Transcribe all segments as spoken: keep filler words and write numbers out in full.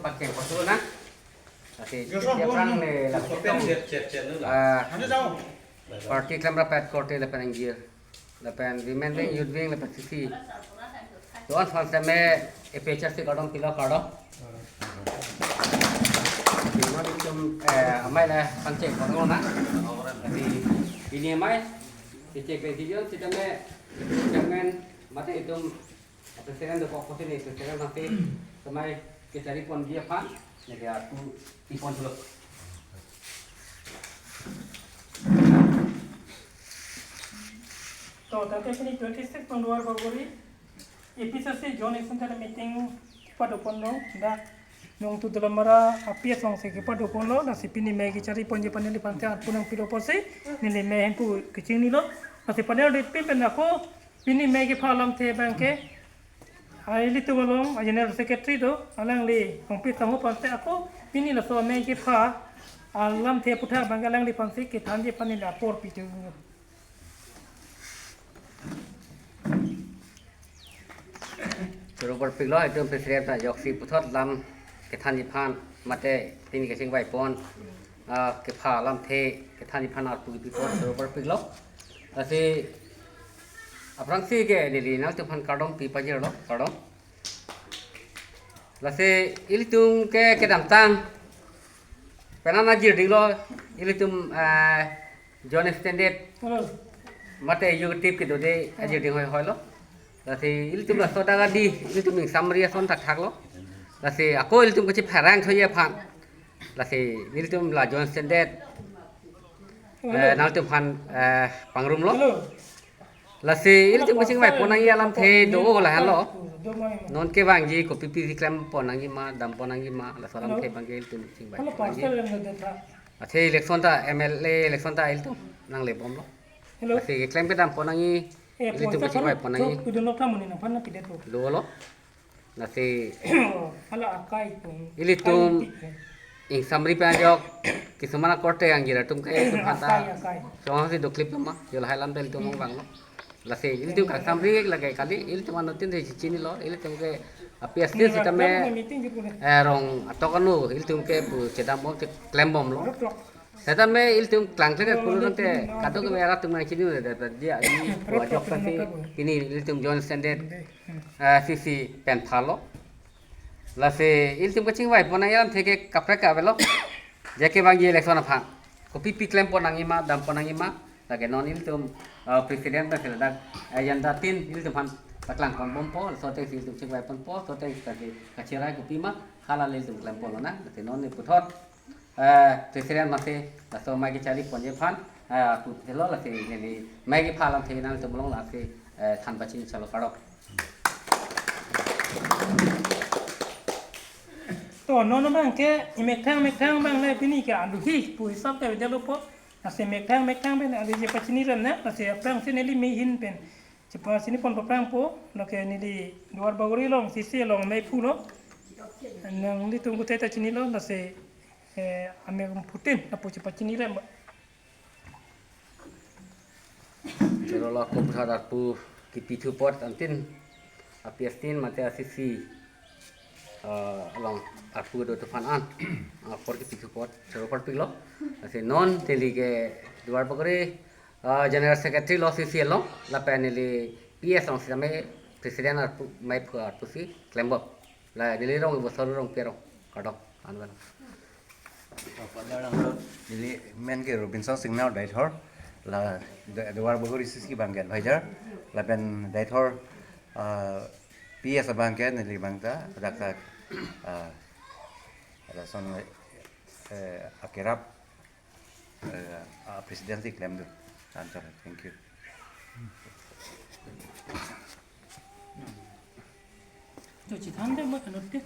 Pakai kotor na. Tapi dia perang ni lah. Ah, party kelam rapat korte lapen angjir. Lapen women wing, youth wing, lapen C C. Tuan fan seme A P H L C kardom pilo kardom. Di non itum, eh, amei la pangcheng kardom na. Jadi ini amei, di cek bentilyon, sitame chairman, mate itum president dokok kosi ni, president nanti semai kechari pon dia pan, jadi aku ipon dulu. To, tangte pini twenty six Duarbagori, A P H L C Joint Executive Meeting kepadopon lo, dak Nongtu Dolamara A P S along si kepadopon lo, lasi pini amei kechari ponji aphan neliphan te arpu nangpilo apotsi, neli amei hemphu kechingni lo, lasi panel rit pin pen ako, pini amei kepha alamthe abang ke, ah, ilitum along, ah, General Secretary do, alangli, Rongpi Sangho aphan te ako, pini laso amei kepha alamthe aputhak abang ke alangliphan si kethanji aphan neli apor pithu. Choro parpiklo, itum president ta ajoksi puthot lam kethanji aphan, mate pini kachingvai pon, ah, kepha alamthe kethanji aphan arpu kipi apot choro parpiklo. Lasi aphrangsi ke neli nangtum aphan kardom pi pajirlo, kardom. Lasi ilitum ke kedamtang penang ajir dinglo, ilitum, eh, Joint Executive, hello, mate executive kedo de ajir ding hoi hoi lo. Lasi ilitum laso dak adi, ilitum ingsam ri ason thakthak lo. Lasi ako ilitum kachipherang thoji aphan, lasi ilitum la Joint Executive, eh, nangtum aphan, eh, pangrum lo. Hello. Lasi ilitum kachingvai pon nangji alamthe do lahenlo. Non kevangji kopi pi keklem pon nangji ma, dam pon nangji ma, laso alamthe abang ke ilitum chingvai pon nangji. Athe election ta, M L A election ta ilitum nangle bomlo. Hello. Lasi keklem kedam pon nangji, ilitum kachingvai pon nangji. Lolo. Lasi hala akai tum. Ilitum ingsam ri pen ajok, kisuman akorte angjir atum ke itum akai, akai. Song si doklip lo ma, yo lahai alam ta ilitum vanglo. Lasi ilitum kangsam ri lake kali, ilitum anuttin si chinilo, ilitum ke A P S T sitame, eh, rong atok anu, ilitum ke pu chedam bom, keklem bomlo. Sitame ilitum klangkle ke pulo nangte, kadokave arat atum nangchini udah dapat dia, ini pu ajok ta si, pini ilitum Joint Executive, eh, C C pen phalo. Lasi ilitum kachingvai pon nangji alamthe ke kaprek ka avelo. Je kevangji election aphan, kopi pi klem pon nangji ma, dam pon nangji ma, lake non ilitum, eh, president ta sila dak agenda tin ilitum aphan paklang pon bompo, laso ateng si ilitum chingvai ponpo, laso ateng si kachirai kopi ma, hala le ilitum klem ponlo na, lasi non ne puthot, eh, president mate, laso amei kechari ponji aphan, eh, pu thelo lasi neli amei kepha alamthe nangtum along lasi, eh, than pachini chalo kardom. To, non abang ke, imethang methang abang le pini ke aluhi pu hisap ke bidalo po. Lasi methang methang pen aluhi pachini rem na, lasi aphrangsi neli amei ahin pen chepachini pon paphrang po, lake neli Duarbagori along, C C along amei phu lo. Nanglitum kuthe ta chinilo, lasi, eh, amei phutin, lapu chepachini rem. Choro lo, ako puthot arpu kipi thu apot antin, A P S tin mate A C C, eh, along arpu do tufan an, apor kipi thu apot choro parpiklo. Lasi non neli ke Duarbagori, eh, General Secretary lo C C along, lapen neli P S along sitame president arpu, amei phu arpu si klem bom. La neli rong ibo sor rong pero kardom anwen. Neli amen ke Robinson Singnar Deithor, la Duarbagori C C abang ke advisor, lapen Deithor, ah, P S abang ke neli abang ta, dak ta, ah, lason, eh, akerap, eh, ah, president si klem do. Answer, thank you. To chithan de mo anut ke.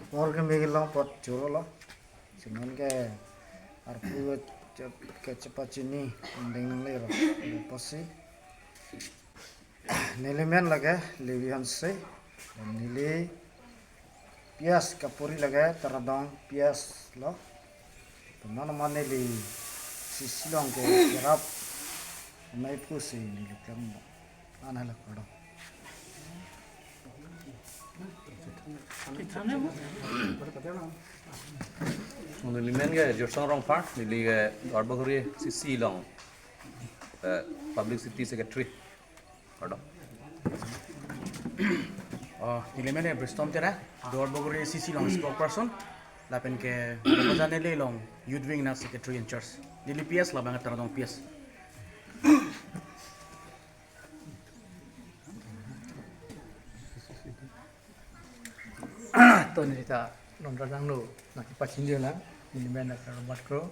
Apor ke megi long apot choro lo. Sinon ke arpu ke chepachini ding nangle ro. Apotsi neli amen lake Levi Hanse. Neli P S kapuri lake Taradong P S lo. Teman teman neli C C along ke kerap amei phu si neli klem. An hala kardom. Nelimen ke Jirsong Rongphar, neli ke Duarbagori C C along, eh, Publicity Secretary. Kardom. Oh, nelimen ke Bristom Terang, Duarbagori C C along spokesperson, lapen ke Bajan L A along Youth Wing na Secretary in Charge. Neli P S labang Taradong P S. To neli ta non radang no nangkepachinidun lang, nelimen ke Robert Kro.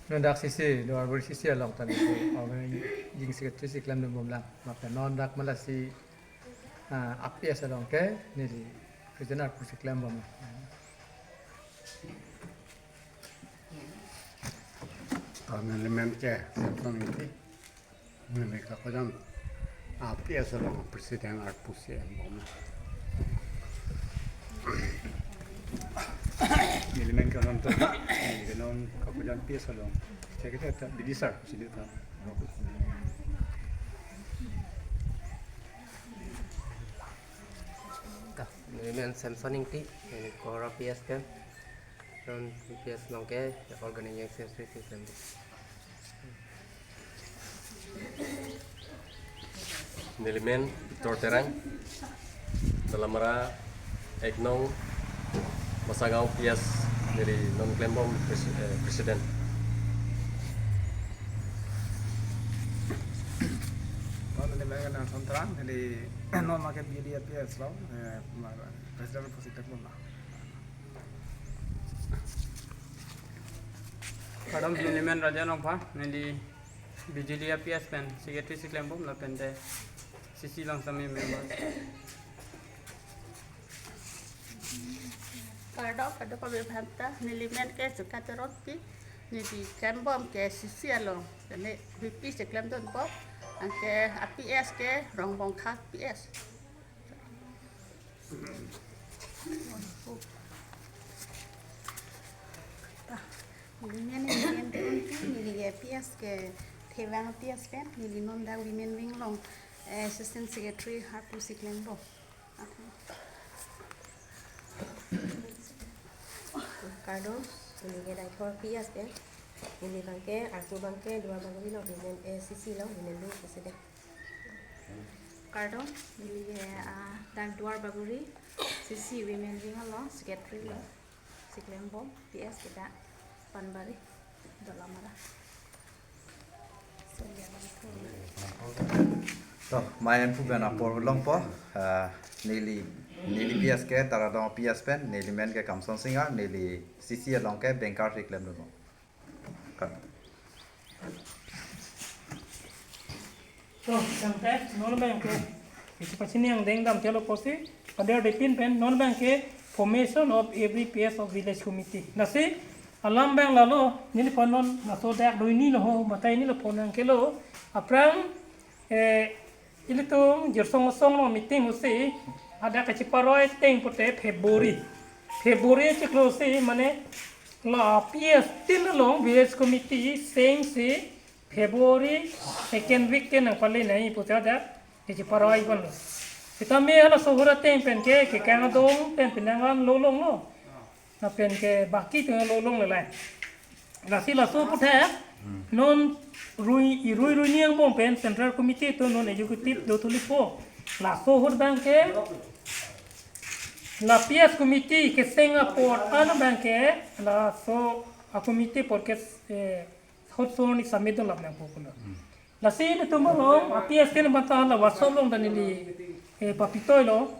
Non dak C C, Duarbagori C C along ta neli organizing secretary si klemdunbom lang. Lapen non dak malasi, ah, A P S along ke neli president arpu si klembom. To nelimen ke Samson Ingti. Neli Kakojan A P S along president arpu si klembom. Nelimen ke non to, neli ke non Kakojan P S along. Cek kita ta, Bidi sir, sini ta. Nelimen Samson Ingti, neli Kohora P S ke. Non P S along ke organizing secretary si klem. Nelimen Victor Terang, Dalamara ek nong Masagaon P S, neli non klembom pres-, eh, president. Oh, nelimen Nelson Terang, neli non ma ke B D A P S along, eh, ma-, president arpu si klembom. Kardom, nelimen Rajan Rongphar, neli Bijulia P S pen secretary si klembom lapen te C C along sami member. Kardom, kardom kami bhanta, nelimen ke Suka Teronpi, neli klembom ke C C along, kene V P si klemdunbom, anke A P S ke Rongbongkha P S. Nelimen, nelimen P S ke Thevang P S pen, neli non dak Women Wing along, eh, Assistant Secretary arpu si klembom. Kardom, neli ke Daithor P S pen, neli abang ke, arpu abang ke Duarbagori along Women, eh, C C along Women Wing president. Kardom, neli ke, ah, dak Duarbagori C C Women Wing along secretary lo si klembom, P S ke dak Panbari, Dalamara. To, main pu ben apor longpo, ah, neli, neli P S ke Taradong P S pen, nelimen ke Kamson Singha, neli C C along ke banker si klemdunbom. To, tangte, non abang ke, isi pachini angdeng damtelo pusi, pada depin pen, non abang ke, formation of every P S of village committee. Lasi, alam abang lalo, neliphan non, laso dak do ini lo ho, batai ini lo pon nangkelo, aphrang, eh, ilitum Jirsong Asong along meeting pusi, hadak kachiparoi ateng pute February. February chiklo si, mane, la P S tin along village committee seng si February second week ke nangpale nangji pusi hadak kachiparoi ponlo. Sitame halaso ahut ateng pen ke, kekang adong pen penang an lolonglo. Lapen ke baki atum lolongle lai. Lasi laso aphuthak, non rui, irui rui ni angbong pen Central Committee atum non executive do thulipo. Laso ahut abang ke, la P S committee keseng apor an abang ke, laso a committee apor ke, eh, ahut so ni submit do lap nangpo pulo. Lasi nelitum along, A P S tin banta la WhatsApp along ta neli, eh, papitoilo.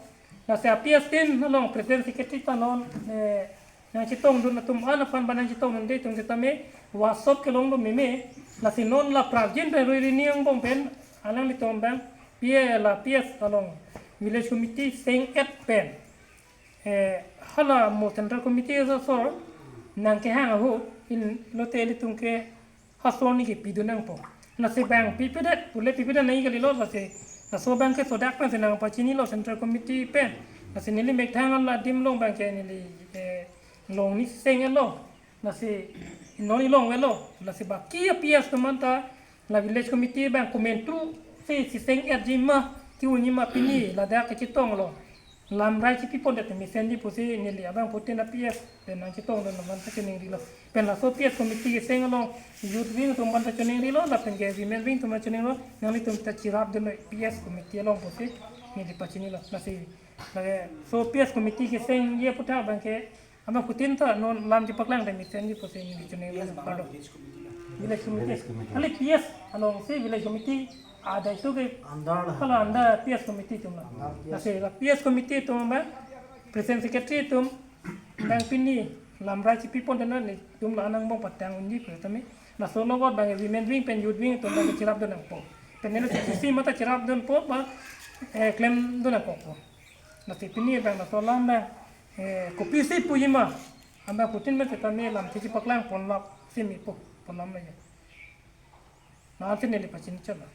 Lasi A P S tin along president secretary ta non, eh, nangchetongdun atum an aphan ba nangchetongdunde atum setame WhatsApp kelong do meme. Lasi non la prapjin pen rui rui ni angbong pen alanglitum abang P A la P S along village committee seng et pen, eh, hala mo Central Committee asor nangkehang ahut in lote ilitum ke hasor ni kepidun nangpo. Lasi bang pipedet, pule pipedet nangji kalilo lasi. Laso abang ke sodak pen si nangpachinilo Central Committee pen. Lasi neli methang an la adim along abang ke neli, eh, long ni seng et lo. Lasi non ilong avelo. Lasi baki a P S atum anta la village committee abang komantu si, si seng etji ma, ke-unji ma pini, ladak kachetonglo. Lamrai chipi pondet mesen ji pusi neli abangphutin a P S pen nangchetong dun abang ta chiningrilo. Pen laso P S committee keseng along youth wing atum abang ta chiningrilo, lapen ke women wing atum abang chiningrilo, nanglitum ta cherap dunlo P S committee along pusi neli pachinilo. Lasi, lake, so P S committee keseng ye puthak abang ke, abangphutin ta non lam chepaklang dam mesen ji pusi neli chiningrilo. P S bang pado. Village committee. Village committee. Village committee. Kali P S alongsi village committee ada itu ke Andar lah. Kalau anda P S committee atum lah. Andar P S. Lasi la P S committee atum abang, president secretary atum, abang pini lamrai chipi pondet non nelitum la nangbong patang unji pu tame. Laso logot abang women wing pen youth wing atum abang cherap dun nangpo. Pen neli C C C mate cherap dunpo ba, eh, klem dun nangpo. Lasi pini abang laso alam abang, eh, kopisi pujima, abangphutin mate tame lam chichipaklang ponlap simi po, ponlap lagi. Nansi neli pachinchon lo.